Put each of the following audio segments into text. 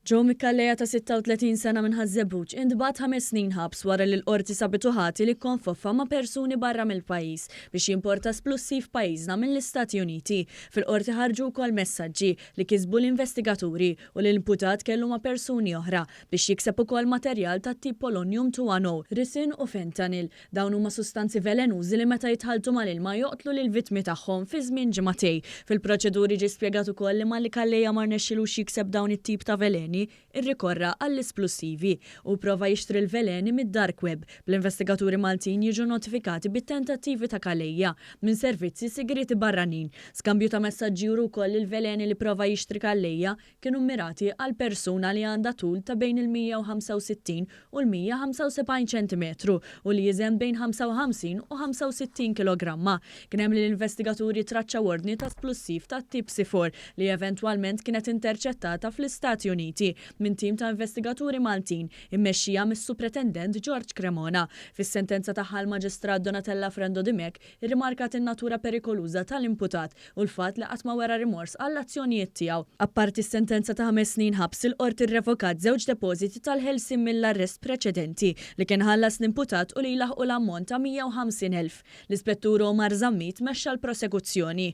Joe Micallea ta' 36 sena minn Ħaż-Żebbuġ intbagħat ħames snin ħabs wara li l-Qorti sabitu ħati li kkonfoffa ma' persuni barra mill-pajjiż biex jimporta splussiv f'pajjiżna mill-Istati Uniti. Fil-Qorti ħarġu wkoll messaġġi li kisbu l-investigaturi u li l-imputat kellu ma' persuni oħra biex jikseb ukoll materjal tat-tip polonium 210, ricin u fentanyl. Dawn huma sustanzi velenużi li meta jitħalltu mal-ilma joqtlu lill-vittmi tagħhom fi żmien ġimagħtej. Fil-proċeduri ġie spjegat ukoll li malli Calleja ma rnexxilux jikseb dawn it-tip ta' veleni, irrikorra għall-isplussivi. Hu prova jixtri l-veleni mid-dark web, bl-investigaturi Maltin jiġu notifikati bit-tentattivi ta' Calleja minn servizzi sigrieti barranin. Skambju ta' messaġġi juru wkoll li l-veleni li prova jixtri Calleja kienu mmirati għal persuna li għandha tul ta' bejn il-165 u l-175 ċentimetru u li jiżen bejn 55 u 65 kilogramma. Kien hemm li l-investigaturi traċċaw ordni ta' splussiv tat-tip C4 li eventwalment kienet interċettata fl-Istati Uniti minn tim ta' investigaturi Maltin immexxija mis-Supretendent George Cremona. Fis-sentenza tagħha l-Maġistrat Donatella Frendo Dimech irrimarkat in-natura perikoluża tal-imputat u l-fatt li qatt ma wera rimors għall-azzjonijiet tiegħu. Apparti s-sentenza ta' ħames snin ħabs, il-Qorti rrevokat żewġ depożiti tal-ħelsien mill-arrest preċedenti li kien ħallas l-imputat u li jlaħħqu l-ammont ta' 150,000. L-Ispettur Omar Zammit mexxa l-prosekuzzjoni.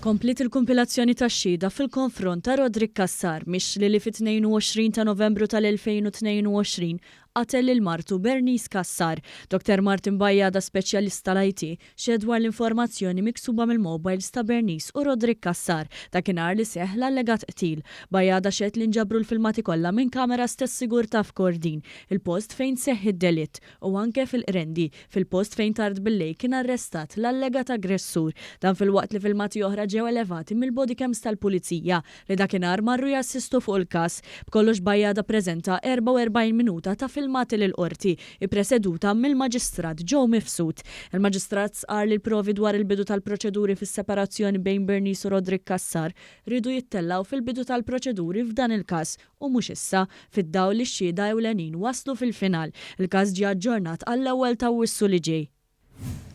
Kompliet il-kumpilazzjoni tax-xhieda fil-konfront ta' Roderick Cassar, mixli li fit-22 ta' Novembru tal-2022 qatel lil martu Bernice Cassar. Dr Martin Bajada, speċjalist tal-IT, xehed dwar l-informazzjoni miksuba mill-mobiles ta' Bernice u Roderick Cassar dakinhar li seħħ l-allegat qtil. Bajada xehed li nġabru l-filmati kollha minn kameras tas-sigurtà f'Kordin, il-post fejn seħħ id-delitt, u anke fil-Qrendi, fil-post fejn tard billejl kien arrestat l-allegat aggressur. Dan filwaqt li filmati oħra ġew elevati mill-bodycams tal-Pulizija li dakinhar marru jassistu fuq il-każ. B'kollox Bajada ppreżenta 44 minuta ta' filmati lill-Qorti, ippreseduta mill-Maġistrat Joe Mifsud. Il-Maġistrat stqarr li l-provi dwar il-bidu tal-proċeduri fis-separazzjoni bejn Bernice u Roderick Cassar riedu jittellgħu fil-bidu tal-proċeduri f'dan il-każ u mhux issa, fid-dawl li x-xhieda ewlenin waslu fil-final. Il-każ ġie aġġornat għall-ewwel t'Awwissu li ġej.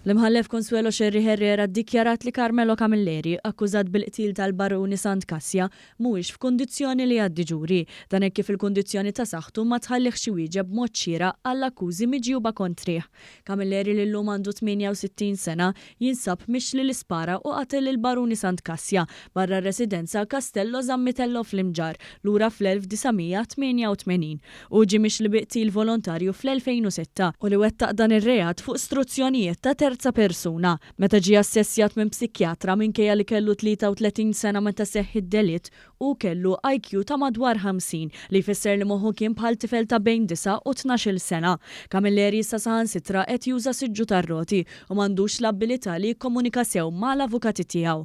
L-Imħallef Consuelo Scerri Herrera ddikjarat li Carmelo Camilleri, akkużat bil-qtil tal-Baruni Sant Cassia, mhuwiex f'kundizzjoni li jgħaddi ġuri. Dan hekk kif il-kundizzjoni ta' saħħtu ma tħallihx iwieġeb b'mod xieraq għall-akkużi miġjuba kontrih. Camilleri li llum għandu 68 sena, jinsab mixli li spara u qatel lill-Baruni Sant Cassia barra r-residenza Castello Zammitello fl-Imġarr lura fl-1988. Hu ġie mixli bi qtil volontarju fl-2006 u li wettaq dan ir-reat fuq struzzjonijiet ta' terza persuna. Meta ġie assessjat minn psikjatra minkejja li kellu 33 sena meta seħħ id-delitt, hu kellu IQ ta' madwar 50, li jfisser li moħħu kien bħal tifel ta' bejn disgħa u tnax-il sena. Camilleri issa saħansitra qed juża siġġu tar-roti u m'għandux l-abbilità li jikkomunika sew mal-avukati tiegħu.